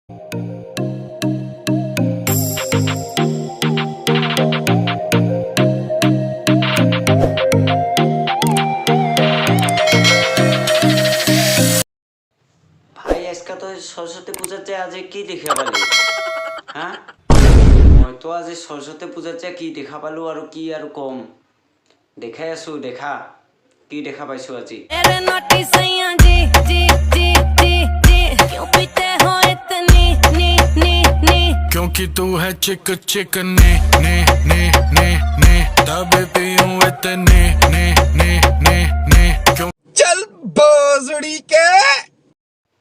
ভাই, আজকে তো সৰস্বতী পূজাৰ যে আজি কি দেখা পালি? হা, মইতো আজি সৰস্বতী পূজাত যে কি দেখা পালো আৰু কি আৰু কম, দেখাই আছো, দেখা কি দেখা পাইছো আজি। तेरे नोटी सैया जी जी जी जी जी, क्यों पीते हो इतनी नी नी नी? क्योंकि तू है चिक चिकनी नी नी नी नी, तब पीऊं इतनी नी नी नी नी, क्यों चल भोसड़ी के।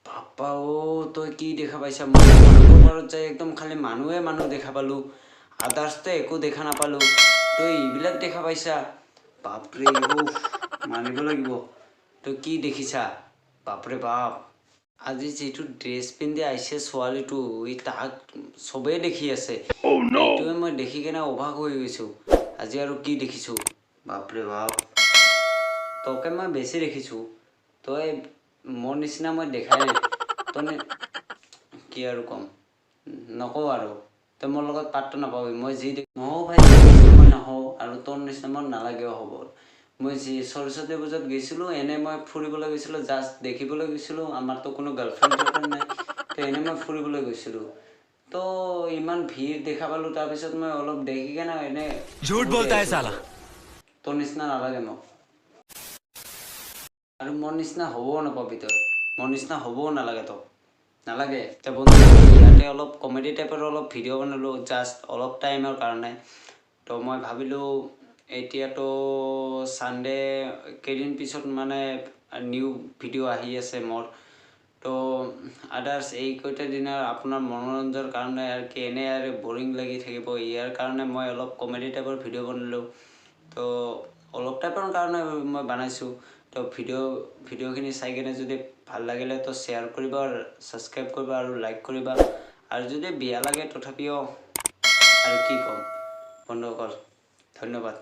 বাপ্পা অ', তই কি দেখা পাইছা? মই বনাব পাৰত যাই একদম খালি মানুহে মানুহ দেখা পালো, আদাৰ্ছটো একো দেখা নাপালো। তই এইবিলাক দেখা পাইছা? বাপৰে, উফ, মানিব লাগিব। তই কি দেখিছা? বাপৰে বাপ, আজি যিটো ড্ৰেছ পিন্ধি আহিছে ছোৱালীটো, এই তাক চবেই দেখি আছে। এইটোৱে মই দেখি কেনে অবাক হৈ গৈছো আজি। আৰু কি দেখিছো, বাপৰে বাপ! তোকে মই বেছি দেখিছো। তই মোৰ নিচিনা মই দেখাই নাই। তই কি আৰু ক'ম, নকওঁ আৰু। তই মোৰ লগত পাত্তা নাপাবি। মই যি নহওঁ ভাই, তোৰ নিচিনা মই নহওঁ আৰু তোৰ নিচিনা মোৰ নালাগেও হ'ব। মই যি সৰস্বতী পূজাত গৈছিলোঁ, এনে মই ফুৰিবলৈ গৈছিলোঁ, জাষ্ট দেখিবলৈ গৈছিলোঁ। আমাৰতো কোনো গাৰ্লফ্ৰেণ্ড চাৰ্লফ্ৰেণ্ড নাই, তো এনে মই ফুৰিবলৈ গৈছিলোঁ। তো ইমান ভিৰ দেখা পালোঁ, তাৰপিছত মই অলপ দেখি কেনে এনে झूठ बोलता है साला। তোৰ নিচিনা নালাগে মোক আৰু মোৰ নিচিনা হ'বও নাপাবি তই। মোৰ নিচিনা হ'বও নালাগে তোক, নালাগে। এতিয়া বন্ধু, ইয়াতে অলপ কমেডি টাইপৰ অলপ ভিডিঅ' বনালোঁ, জাষ্ট অলপ টাইমৰ কাৰণে। তো মই ভাবিলোঁ, এতিয়াতো ছানডে, কেইদিন পিছত মানে নিউ ভিডিঅ' আহি আছে মোৰ। তো আদাৰ্ছ এইকেইটা দিনৰ আপোনাৰ মনোৰঞ্জনৰ কাৰণে আৰু কি এনেই আৰু বৰিং লাগি থাকিব, ইয়াৰ কাৰণে মই অলপ কমেডি টাইপৰ ভিডিঅ' বনালোঁ। তো অলপ টাইমৰ কাৰণে মই বনাইছোঁ। তো ভিডিঅ'খিনি চাই কেনে যদি ভাল লাগিলে তো শ্বেয়াৰ কৰিবা, ছাবস্ক্ৰাইব কৰিবা আৰু লাইক কৰিবা। আৰু যদি বেয়া লাগে তথাপিও আৰু কি ক'ম। বন্ধুসকল, ধন্যবাদ।